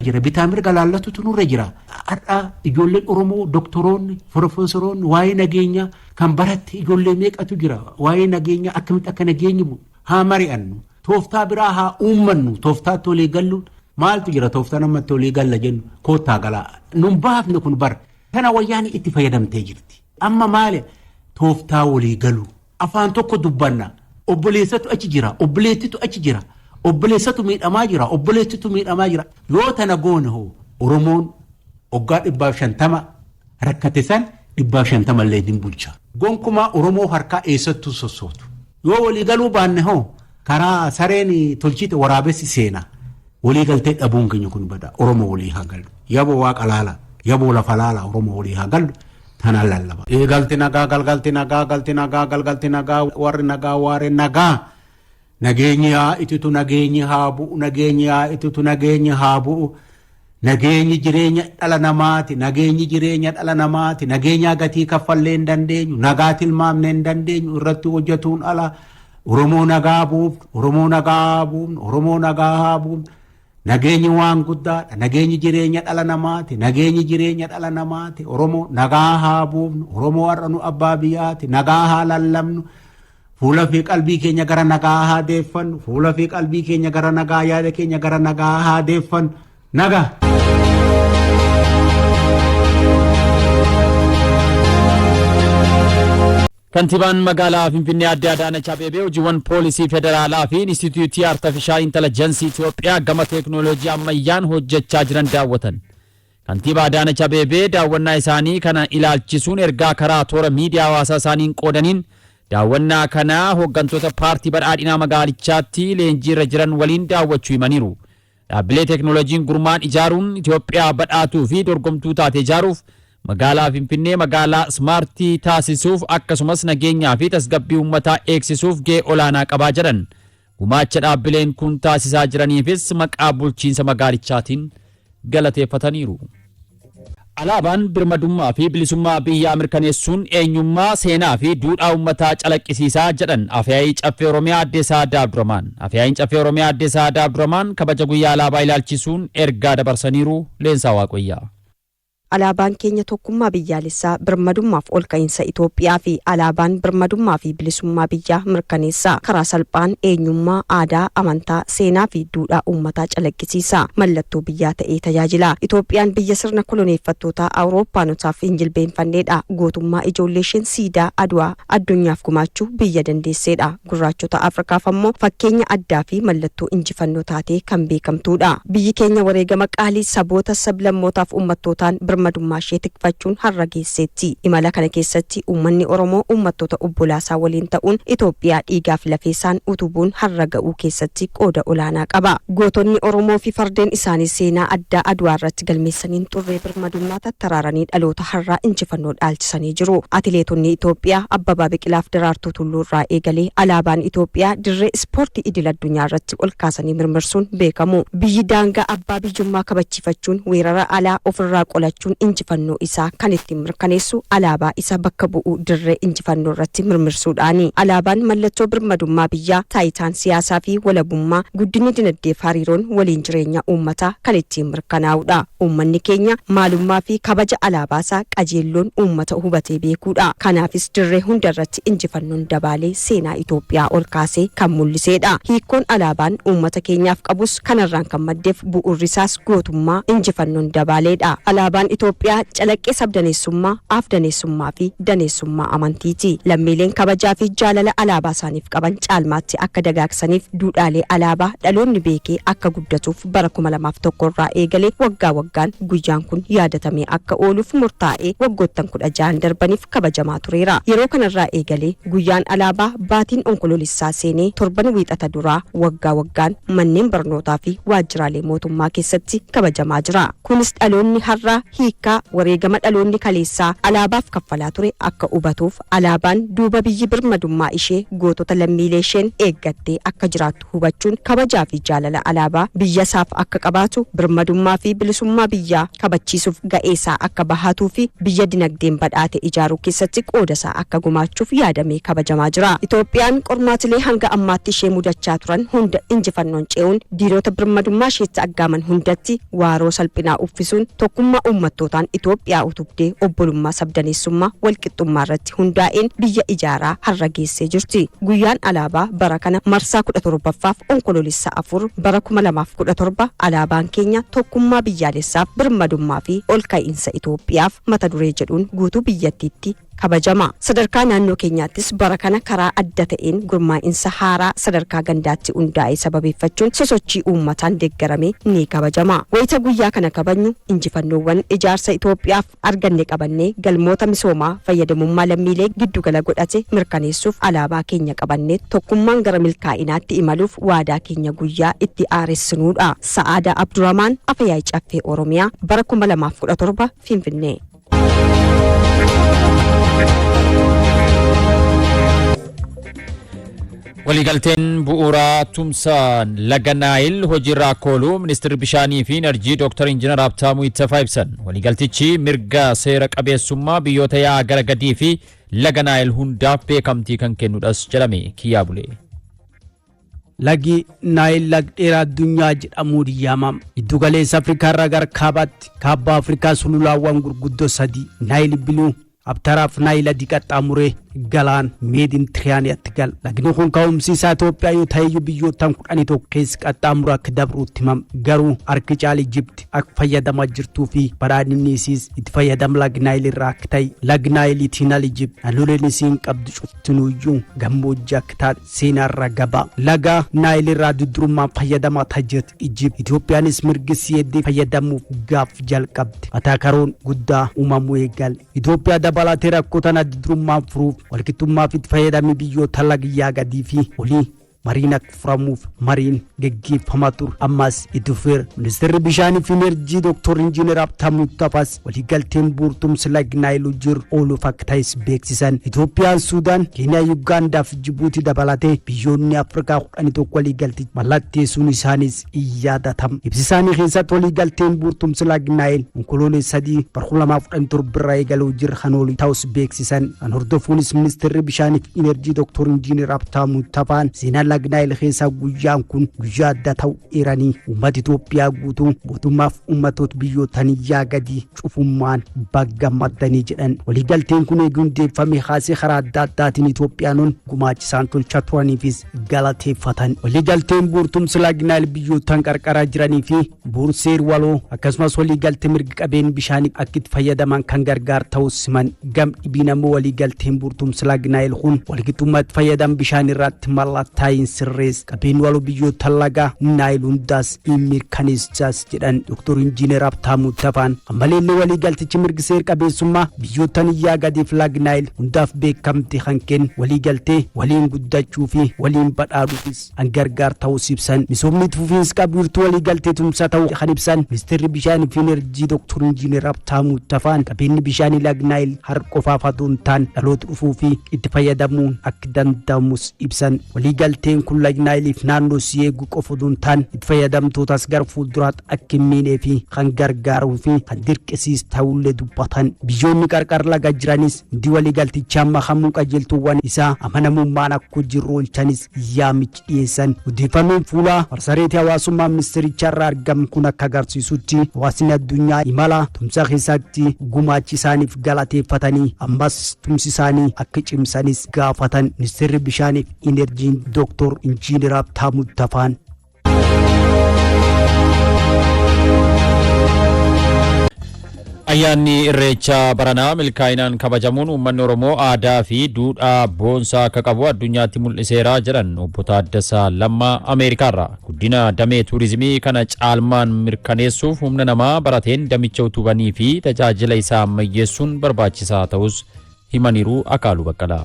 jira. Bitaa mirga laallatutu nurra jira. Har'a ijoolleen Oromoo doktoroonni, profeesoroonni waa'ee nageenyaa kan baratte ijoollee meeqatu jira. Waa'ee nageenyaa akkamitti akka nageenyi bu'u haa mari'annu. Tooftaa biraa haa uummannu. Tooftaatti walii galluun maaltu jira tooftaa namatti walii galla jennu koottaa galaa. Nun baafne kun bara. Kana wayyaanii itti fayyadamtee jirti. Amma maali tooftaa walii galu. Afaan tokko dubbanna. Obboleessatu achi jira. Obboleettitu achi jira. Obboleessatu miidhamaa jira. Obboleettitu miidhamaa jira. Yoo tana goone hoo Oromoon waggaa 150 rakkate san 150 illee hin bulcha. Gonkumaa Oromoo harkaa eessattuu sossootu. Yoo walii galuu baanne hoo karaa sareen tolchite waraabessi seena. Walii galtee dhabuun keenya kun bada. Oromoo walii haa galu. Yaboo waaqa laala. Yaboo lafa laala. Oromoo walii haa galu. Tanaan lallaba. Galti nagaa galgalti nagaa galti nagaa galgalti nagaa warri nagaa waaree nagaa. Nageenyi haa ititu nageenyi haa bu'u nageenyi haa ititu nageenyi haa bu'u. Nageenyi jireenya dhala namaati nageenyi jireenya dhala namaati nageenyaa gatii kaffallee hin dandeenyu nagaa tilmaamnee hin dandeenyu irratti hojjetuun ala Oromoo nagaa buufnu Oromoo nagaa haa buufnu Oromoo nagaa haa buufnu. Nageenyi waan guddaadha. Nageenyi jireenya dhala namaati. Nageenyi jireenya dhala namaati. Oromoo nagaa haa buufnu. Oromoo har'a nu abbaa biyyaati. Nagaa haa lallabnu. Fuula fi qalbii keenya gara nagaa haa deeffannu. Fuula fi qalbii keenya gara nagaa yaada keenya gara nagaa haa deeffannu. Nagaa. Kantiibaan magaalaa Finfinnee Aadde Adaanach Abeebee hojiiwwan poolisii federaalaa fi Inistituutii Artifishaal Intalajensii Itoophiyaa gama teeknooloojii ammayyaan hojjechaa jiran daawwatan. Kantiibaa Adaanach Abeebee daawwannaa isaanii kana ilaalchisuun ergaa karaa toora miidiyaa hawaasaa isaaniin qoodaniin daawwannaa kana hooggantoota paartii badhaadhinaa magaalichaatti leenjiirra jiran waliin daawwachuu himaniiru. Dhaabbilee teeknooloojiin gurmaa'an ijaaruun Itoophiyaa badhaatuu fi dorgomtuu taate ijaaruuf magaalaa Finfinnee magaalaa ismaartii taasisuuf akkasumas nageenyaa fi tasgabbii uummataa eegsisuuf gahee olaanaa qabaa jedhan. Gumaacha dhaabbileen kun taasisaa jiraniifis maqaa bulchiinsa magaalichaatiin galateeffataniiru. Alaabaan birmadummaa fi bilisummaa biyyaa mirkaneessuun eenyummaa, seenaa fi duudhaa uummataa calaqqisiisa jedhan Afyaa'ii Caffee Oromiyaa Aadde Sa'aadaa Abdurahmaan. Afyaa'iin Caffee Oromiyaa Aadde Sa'aadaa Abdurahmaan kabaja guyyaa alaabaa ilaalchisuun ergaa dabarsaniiru. Leensaa Waaqoyyaa. Alaabaan keenya tokkummaa biyyaalessaa, birmadummaaf olka'iinsa Itoophiyaa fi alaabaan birmadummaa fi bilisummaa biyyaa mirkaneessa. Karaa salphaan eenyummaa, aadaa, amantaa, seenaa fi duudhaa uummataa calaqqisiisa. Mallattoo biyyaa ta'ee tajaajila. Itoophiyaan biyya sirna koloneeffattootaa Awurooppaanotaaf hin jilbeenfanneedha. Gootummaa ijoolleesheen siidaa Adwaa addunyaaf gumaachuu biyya dandeesseedha. Gurraachota Afrikaaf ammoo fakkeenya addaa fi mallattoo injifannoo taatee kan beekamtuudha. Biyyi keenya wareegama qaalii saboota, sablammootaaf uummattootaan birmadummaashee tikfachuun har'a geesseetti. Imala kana keessatti uummanni Oromoo uummattoota obbolaasaa waliin ta'uun Itoophiyaa dhiigaaf lafeesaan utubuun har'a ga'uu keessatti qooda olaanaa qaba. Gootonni Oromoo fi fardeen isaanii seenaa addaa Adwaa irratti galmeessaniin xurree birmadummaa tattaraaranii dhaloota har'aa injifannoo dhaalchisanii jiru. Atileetonni Itoophiyaa Abbabaa Biqilaaf Daraartuu Tulluu irraa eegalee alaabaan Itoophiyaa dirree ispoortii idil addunyaa irratti ol kaasanii mirmirsuun beekamu. Biyyi daangaa abbaa biyyummaa kabachiifachuun weerara alaa ofirraa qolachuun injifannoo isaa kan ittiin mirkaneessu alaabaa isa bakka bu'u dirree injifannoo irratti mirmirsuudhaani. Alaabaan mallattoo birmadummaa biyyaa, taayitaan siyaasaa fi walabummaa, guddinni dinagdeef hariiroon waliin jireenya uummataa kan ittiin mirkanaa'udha. Uummanni keenya maalummaa fi kabaja alaabaasaa qajeelloon uummata hubatee beekuudha. Kanaafis dirree hunda irratti injifannoon dabaalee seenaa Itoophiyaa ol kaasee kan mul'iseedha. Hiikkoon alaabaan uummata keenyaaf qabus kanarraan kan maddeef bu'uurrisaas gootummaa injifannoon dabaaleedha. Alaabaan Itoophiyaa calaqqee sabdaneessummaa, afdaneessummaa fi daneessummaa amantiiti. Lammiileen kabajaa fi jaalala alaabaa isaaniif qaban caalmaatti akka dagaagsaniif duudhaalee alaabaa dhaloonni beekee akka guddatuuf bara 2001 irraa eegalee waggaa waggaan guyyaan kun yaadatamee akka ooluuf murtaa'ee waggoottan 16 darbaniif kabajamaa tureera. Yeroo kanarraa eegalee guyyaan alaabaa baatiin Onkoloolessaa seenee torban wiixata duraa waggaa waggaan manneen barnootaa fi waajjiraalee mootummaa keessatti kabajamaa jira. Kunis dhaloonni har'aa hiika Hiikkaa wareegama dhaloonni kaleessaa alaabaaf kaffalaa ture akka hubatuuf, alaabaan duuba biyyi birmadummaa ishee gootota lammiilee isheen eeggattee akka jiraattu hubachuun kabajaa fi jaalala alaabaa biyya isaaf akka qabaatu, birmadummaa fi bilisummaa biyyaa kabachiisuuf ga'eesaa akka bahatuu fi biyya dinagdeen badhaate ijaaruu keessatti qoodasaa akka gumaachuuf yaadamee kabajamaa jira. Itoophiyaan qormaatilee hanga ammaatti ishee mudachaa turan hunda injifannoon ce'uun, diinota birmadummaa isheetti aggaaman hundatti waaroo salphinaa uffisuun, tokkummaa uummattootaan Itoophiyaa utubdee, obbolummaa sabdaneessummaa walqixxummaa irratti hundaa'een biyya ijaaraa har'a geessee jirti. Guyyaan alaabaa bara kana marsaa 17ffaaf Onkoloolessa 4 bara 2017 "Alaabaan keenya tokkummaa biyyaalessaaf, birmadummaa fi ol ka'iinsa Itoophiyaaf" mata duree jedhuun guutuu biyyattiitti kabajama. Sadarkaa naannoo keenyaattis bara kana karaa adda ta'een gurmaa'insa haaraa sadarkaa gandaatti hundaa'e sababeeffachuun sosochii uummataan deeggarame ni kabajama. Wayita guyyaa kana kabajnu, injifannoowwan ijaarsa Itoophiyaaf arganne qabannee, galmoota misoomaa fayyadamummaa lammiilee giddugala godhate mirkaneessuuf alaabaa keenya qabannee tokkummaan gara milkaa'inaatti imaluuf waadaa keenya guyyaa itti haaressinuudha. Sa'aadaa Abdurrahmaan, Afyaa'ii Caffee Oromiyaa, bara 2017, Finfinnee. Waliigalteen bu'uuraa tumsa laga Naayil hojiirra akka oolu ministeerri bishaanii fi enerjii Dr. Injinar Habtaamuu Ittafaa ibsan. Waliigaltichi mirga seera qabeessummaa biyyoota yaa'aa gara gadii fi laga Naayil hundaaf beekamtii kan kennudhas jedhame. Kiyyaa Bulee. Lagi Naayil laga dheeraa addunyaa jedhamuun yaamama. Giddu galeessa Afrikaa irraa gara kaabaatti, kaaba Afrikaa sululaawwan gurguddoo sadii, Naayil Biluu, Abtaraaf Naayil Adii qaxxaamuree galaan Meeditiraaniyaatti gala. Lagni kun ka'umsi isaa Itoophiyaa yoo ta'eyyuu, biyyoottan 11 keessa qaxxaamura akka dabruutti himama. Garuu harki caala Ijipti akka fayyadamaa jirtuu fi badhaadhinni isiis itti fayyadama laga Naayil irraa akka ta'e, laga Naayiliitiin al Ijipti naannoleen isiin qabdu cuftinuuyyuu gammoojjii akka taate seenaarra gabaa. Laga Naayil irraa dudurummaan fayyadamaa tajaajilu Ijipt. Itoophiyaanis mirgi si'eeddee fayyadamuuf gaaf jalqabde ataakaroon guddaa uumamuu eegale. Itoophiyaa dabalatee rakkoo tana dudurummaan furuuf walqixxummaa fi itti fayyadamii biyyoota lagiyyaa gadii fi olii mariin akka furamuuf mariin geggeeffamaa ture, ammas itti fufeera. Ministeerri bishaanii fi enerjii Dr. Injiinar Habtaamuu Tafaas waliigalteen buurtumsi laga Naayil hojiirra ooluuf akka ta'es beeksisan. Itoophiyaan, Suudaan, Keeniyaa, Yugaandaa fi Jibuutii dabalatee biyyoonni Afrikaa 11 waliigalticha mallatteessuun isaanis in yaadatama. Ibsi isaanii keessatti waliigalteen buurtumsi laga Naayil Onkoloolessa 3 bara 2017 irraa eegalee hojiirra kan oolu ta'us beeksisan. Kan hordofuunis ministeerri bishaanii fi enerjii Dr. Injiinar Habtaamuu Tafaan seenaa laga Naayil keessaa guyyaan kun guyyaa adda ta'u eeranii, uummata Itoophiyaa guutuu, mootummaaf uummatoota biyyootanii yaa gadii cufummaan baggammaddanii jedhan. Waliigalteen kun eeguu hundeeffame kaasee karaa adda addaatiin Itoophiyaanonni gumaachisaan tolchaa turaniifis galateeffatan. Waliigalteen buurtumsi laga Naayil biyyootaan qarqaraa jiranii fi buurseer waloo akkasumas waliigaltee mirga qabeen bishaanii akka itti fayyadaman kan gargaar ta'uu siman. Gam dhibiin ammoo waliigalteen buurtumsi laga Naayil kun walqixxummaa itti fayyadam bishaan irratti mallattaa'iin sirrees qabeen waloo biyyoota laga Naayil hundaas in mirkaneessaas jedhan Dr. Injiinar Habtaamuu Tafaan. Ammaleellee waliigaltichi mirgi seer qabeessummaa biyyootan iyyaa gadiif laga Naayil hundaaf beekamte kan kennu, waliigaltee waliin guddachuu fi waliin badhaadhuufis kan gargaar ta'us ibsan. Misoomni itti fufiinsi qabu wiirtuu waliigaltee tumsaa ta'uu kan ibsan ministeerri bishaanii fi enerjii Dr. Injiinar Habtaamuu Tafaan, qabeenyi bishaanii laga Naayil har qofaaf otoo hin taane dhaloota dhufuu fi itti fayyadamuun akka danda'amus ibsan. Waliigalteen kun laga Naayiliif naannoo si eeguu qofa otoo hin taane itti fayyadamtootas gara fuulduraatti akka hin miinee fi kan gargaaruu fi kan dirqisiis ta'ullee dubbatan. Biyyoonni qarqara laga jiranis hundi waliigaltichaa makamuun qajeeltuuwwan isaa amanamummaan akka hojiirra oolchanis yaamichi dhiyeessan. Odeeffannoon fuula marsariitii hawaasummaa ministeerichaa irraa argamu kun akka agarsiisutti, hawaasni addunyaa imala tumsa keessatti gumaachi isaaniif galateeffatanii ammas tumsi isaanii akka cimsanis gaafatan ministeerri bishaanii fi enerjiin Dr. Injiinar Habtaamuu Tafaan. Ayyaanni Irreechaa baranaa milkaa'inaan kabajamuun uummanni Oromoo aadaa fi duudhaa boonsaa akka qabu addunyaatti mul'iseera jedhan obbo Taaddasaa Lammaa Ameerikaarraa. Guddina damee tuurizimii kana caalmaan mirkaneessuuf humna namaa barateen damicha utubanii fi tajaajila isaa ammayyeessuun barbaachisaa ta'us himaniiru. Akaaluu Baqqalaa.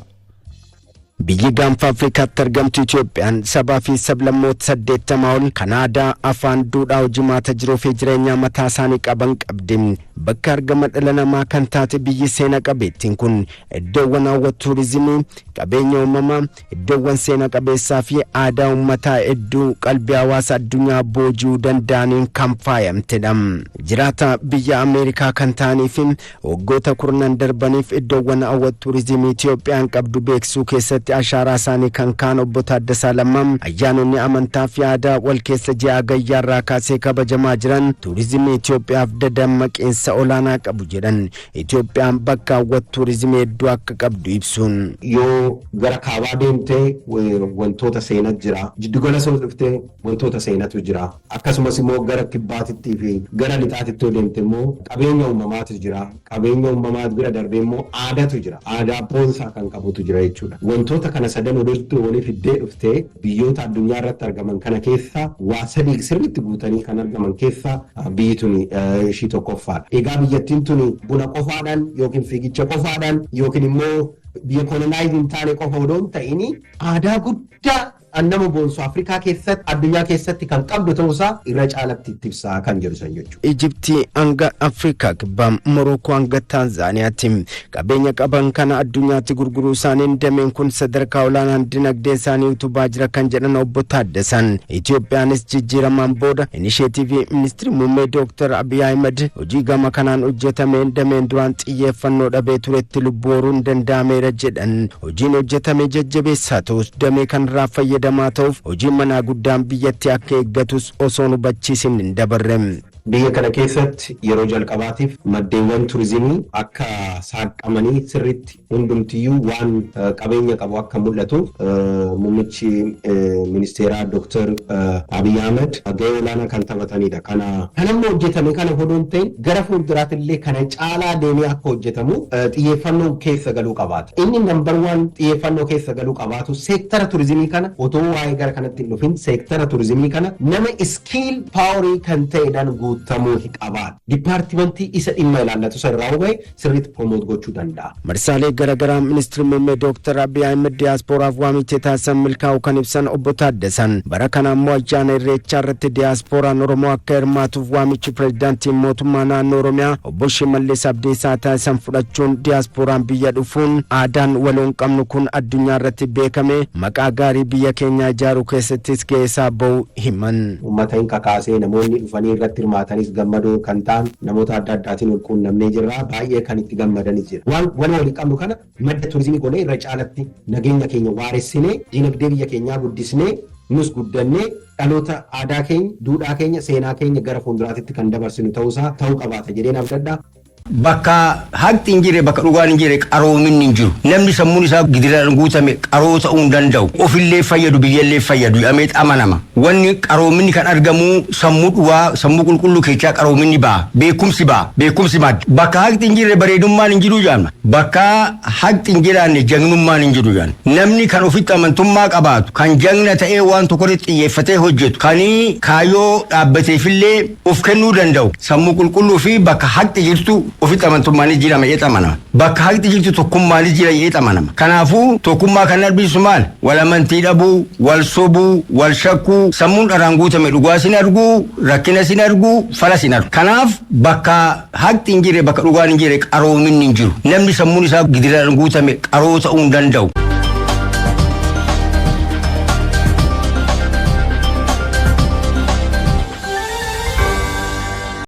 Biyyi Gaanfa Afrikaatti argamtu Itoophiyaan sabaa fi sablammoota 80 ol kan aadaa, afaan, duudhaa, hojimaata jiruu fi jireenyaa mataa isaanii qaban qabdi. Bakka argama dhala namaa kan taate biyyi seena qabeettiin kun iddoowwan hawwata tuurizimii, qabeenya uumamaa, iddoowwan seena qabeessaa fi aadaa uummataa hedduu qalbii hawaasa addunyaa booji'uu danda'aniin kan faayamtedha. Jiraata biyya Ameerikaa kan ta'anii fi waggoota kurnan darbaniif iddoowwan hawwata tuurizimii Itoophiyaan qabdu beeksisuu keessatti ashaaraa isaanii kan kaan Obbo Taaddasaa Lammaa, ayyaanonni amantaa fi aadaa wal keessa ji'a Hagayyaarraa kaasee kabajamaa jiran tuurizimii Itoophiyaaf dadammaqiinsa olaanaa qabu jedhan. Itoophiyaan bakka hawwata tuurizimii hedduu akka qabdu ibsuun. Yoo gara kaabaa deemtee wantoota seenatu jira. Jiddugala soo dhuftee wantoota seenatu jira. Akkasumas immoo gara kibbaatittii fi gara lixaatitti yoo deemte immoo qabeenya uumamaatu jira. Qabeenya uumamaa bira darbee immoo aadaatu jira. Aadaa boonsaa kan qabutu jira jechuudha. Wantoota kana sadan walitti walii fiddee dhuftee biyyoota addunyaa irratti argaman kana keessaa waa sadii sirriitti guutanii kan argaman keessaa biyyi tuni ishii tokkoffaadha. Egaa biyyattiin tuni buna qofaadhaan yookiin fiigicha qofaadhaan yookiin immoo biyya colonize hin taane qofa odoo hin ta'in, aadaa guddaa nama boonsu Afrikaa keessatti, addunyaa keessatti kan qabdu ta'uusaa irra caalatti itti ibsaa kan jedhu san jechuudha. Ijiptii hanga Afrikaa Kibbaa, Morookoo hanga Taanzaaniyaatti qabeenya qaban kana addunyaatti gurguruu isaaniin dameen kun sadarkaa olaanaan dinagdee isaanii utubaa jira kan jedhan Obbo Taaddasan, Itoophiyaanis jijjiiramaan booda inisheetiivii Ministirii Muummee Dooktar Abiy Ahmed hojii gama kanaan hojjetameen dameen duraan xiyyeeffannoo dhabee turetti lubbuu horuun danda'ameera jedhan. Hojiin hojjetame jajjabeessaa ta'us, damee kanarraa fayyadamaa ta'uuf hojiin manaa guddaan biyyatti akka eeggatus osoo nu hubachiisin hin dabarre. Biyya kana keessatti yeroo jalqabaatiif maddeewwan turizimii akka saaqamanii sirriitti hundumtiyyuu waan qabeenya qabu akka mul'atuuf muummichi ministeeraa Dr. Abiy Ahmed gahee olaanaa kan taphatanidha. Kana kanammoo hojjetame kana odoo hin ta'in gara fuulduraatti illee kana caalaa deemee akka hojjetamu xiyyeeffannoo keessa galuu qabaata. Inni number one xiyyeeffannoo keessa galuu qabaatu seektara turizimii kana, otoo waa'ee gara kanatti hin dhufin, seektara turizimii kana nama skill powerii kan ta'edhaan guutamuu qabaata. Dipaartimentii isa dhimma ilaallatu isa irraa hubee sirriitti promote gochuu danda'a. Marsaalee garaagaraa Ministirii Muummee Dooktar Abiy Ahmed diyaaspooraaf waamicha taasisan milkaa'uu kan ibsan Obbo Taaddasan, bara kana immoo ayyaana Irreechaa irratti diyaasporaan Oromoo akka hirmaatuuf waamichi pireezidaantiin mootummaa naannoo Oromiyaa Obbo Shimallis Abdiisaa taasisan fudhachuun diyaasporaan biyya dhufuun aadaan waloon qabnu kun addunyaa irratti beekame maqaa gaarii biyya keenyaa ijaaruu keessattis gahee isaa ba'uu himan. Uummata hin kakaasee, namoonni dhufanii irratti hirmaatanis gammadoo kan ta'an namoota adda addaatiin wal quunnamnee jirra. Baay'ee kan itti gammadanis jira. Waan walii walii qabnu kana madda turizimii goonee irra caalatti nageenya keenya waaressinee, dinagdee biyya keenyaa guddisnee, nus guddannee, dhaloota aadaa keenya, duudhaa keenya, seenaa keenya gara fuulduraatitti kan dabarsinu ta'uusaa ta'uu qabaata jedheen abdadha. Bakka haqni hin jirre, bakka dhugaan hin jirre, qaroominni hin jiru. Namni sammuun isaa gidiraan guutame qaroo ta'uu hin danda'u. Ofillee fayyadu, biyyallee fayyadu jedhamee amanama. Wanni qaroominni kan argamu sammuu dhugaa, sammuu qulqulluu keessaa qaroominni ba'a. Beekumsi ba'a. Beekumsi madda. Bakka haqni hin jirre bareedummaan hin jiru jedhama. Bakka haqni hin jiraanne jagnummaan hin jiru jedhama. Namni kan ofitti amantummaa qabaatu, kan jagna ta'ee waan tokkorratti xiyyeeffatee hojjetu, kan kaayyoo dhaabbateefillee of kennuu danda'u, sammuu qulqulluu fi bakka haqni jirtu ofitti amantummaanis jira jedhee amanama. Bakka haqni jirtu tokkummaanis jira jedhee amanama. Kanaafuu tokkummaa kan arbisu maal? Wal amantii dhabuu, wal sobuu, wal shakkuu, sammuun dharaan guutame dhugaa sin arguu, rakkina sin arguu, fala sin argu. Kanaaf bakka haqni hin jirre, bakka dhugaan hin jirre qaroominni hin jiru. Namni sammuun isaa gidiraan guutame qaroo ta'uu hin danda'u.